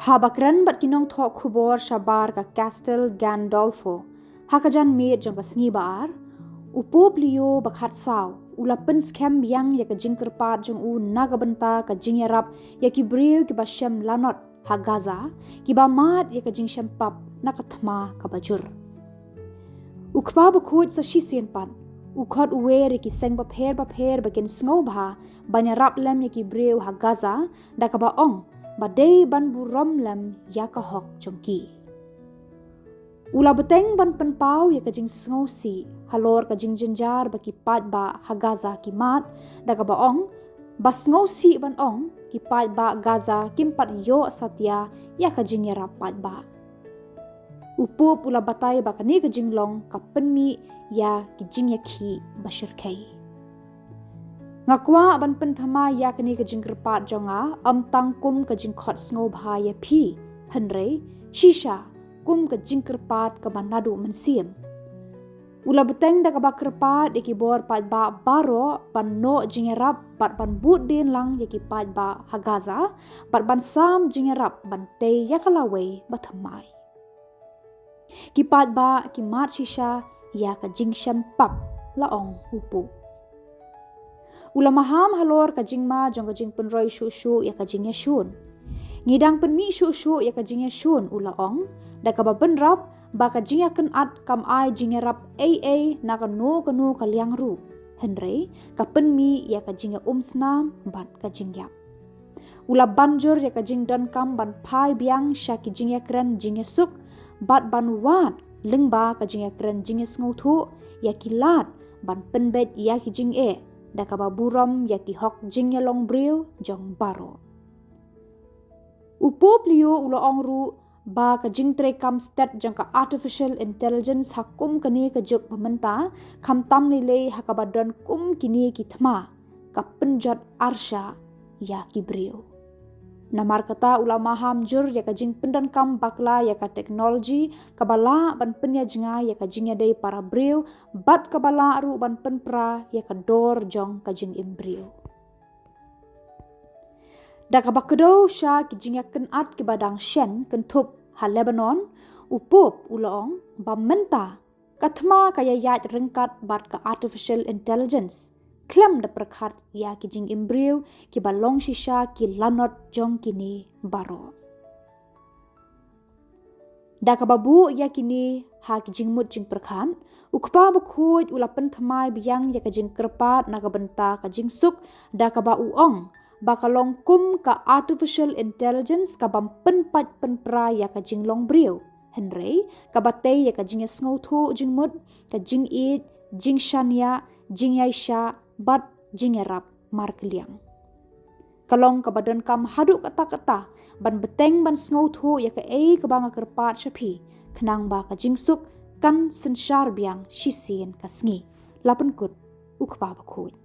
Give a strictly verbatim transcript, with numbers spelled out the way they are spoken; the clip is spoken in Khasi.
Haba kren bad ki nongthoh khubor shabar ka Castel Gandolfo ha ka janmiet jong ka sngi ba-ar, u Pope Leo ba khatsaw u la pynskhem biang ïa ka jingkyrpad jong u na ka bynta ka jingïarap ïa ki briew kiba shem lanot ha Gaza, kiba mad ïa ka jingshem pap na ka thma kaba jur. U Kpa Bakhuid sa shisien pat u khot uwer ïa ki seng bapher bapher ba kin sngewbha ban ïarap lem ïa ki briew ha Gaza, da kaba ong ba dei ban burom lem ïa ka hok jong ki. U la bteng ban pynpaw ïa ka jingsngewsih halor ka jingjynjar ba ki paidbah ha Gaza ki mad, da kaba ong ba sngewsih ban ong ki paidbah Gaza kim pat ïoh satia ïa ka jingïarap paidbah. U Pope u la batai ba kane ka jinglong ka pynmih ïa ki jingïakhih ba shyrkhei. Nga kwah ban pynthymmai ïa kane ka jingkyrpad jong nga ym tang kum ka jingkhot sngewbha ïa phi, hynrei shisha kum ka jingkyrpad kaba naduh mynsiem. U la bteng da kaba kyrpad ïa ki bor paidbah baroh ban noh jingïarap bad ban bud dien lang ïa ki paidbah ha Gaza, bad ban sam jingïarap ban tei ïa ka lawei ba thymmai. Ki paidbah ki mad shisha ïa ka jingshem pap, la ong u Pope. U la maham halor ka jingma jong ka jingpynroi shuh shuh ïa ka jingïashun. Ngi dang pynmih shuh shuh ïa ka jingïashun, u la ong, da kaba bynrap ba ka jingïakynad kam ai jingïarap ei ei na kano kano ka liang ruh, hynrei ka pynmih ïa ka jingïaumsnam bad ka jingïap. U la ban jur ïa ka jingdonkam ban phai biang sha ki jingïakren jingïasuk bad ban wad lyngba ka jingïakren jingïasngewthuh ïa ki lad ban pynbeit ïa ki jingeh, da kaba burom ïa ki hok jingïalong briew jong baroh. U Pope Leo u la ong ruh ba ka jingtreikam stet jong ka artificial intelligence ha kum kane ka juk ba mynta, khamtam lei lei ha kaba don kum kine ki thma, ka pynjot arshah ïa ki briew. Namar kata u la maham jur ïa ka jingpyndonkam bakla ïa ka technology kaba lah ban pynïajngai ïa ka jingïadei para briew bad kaba lah ruh ban pynpra ïa ka dor jong ka jingim briew. Da kaba kdew sha ki jingïakynad kiba dang shen kynthup ha Lebanon, u Pope u la ong ba mynta ka thma ka ïaid ryngkat bad ka artificial intelligence, khlem da pyrkhat ïa ki jingim briew kiba long shisha ki lanot jong kine baroh. Da kaba buh ïa kine ha ki jingmut jingpyrkhat, u Kpa Bakhuid u la pynthymmai biang ïa ka jingkyrpad na ka bynta ka jingsuk, da kaba u ong ba ka long kum ka artificial intelligence kabym pynpait pynpra ïa ka jinglong briew, hynrei kaba tei ïa ka jingïasngewthuh jingmut, ka jingïeit, jingshaniah, jingïaishah bad jingïarap markylliang. Ka long kaba donkam haduh katta katta ban bteng ban sngewthuh ïa kaei kaba nga kyrpad sha phi, khnang ba ka jingsuk kan synshar biang shisien ka sngi, la pynkut u Kpa Bakhuid.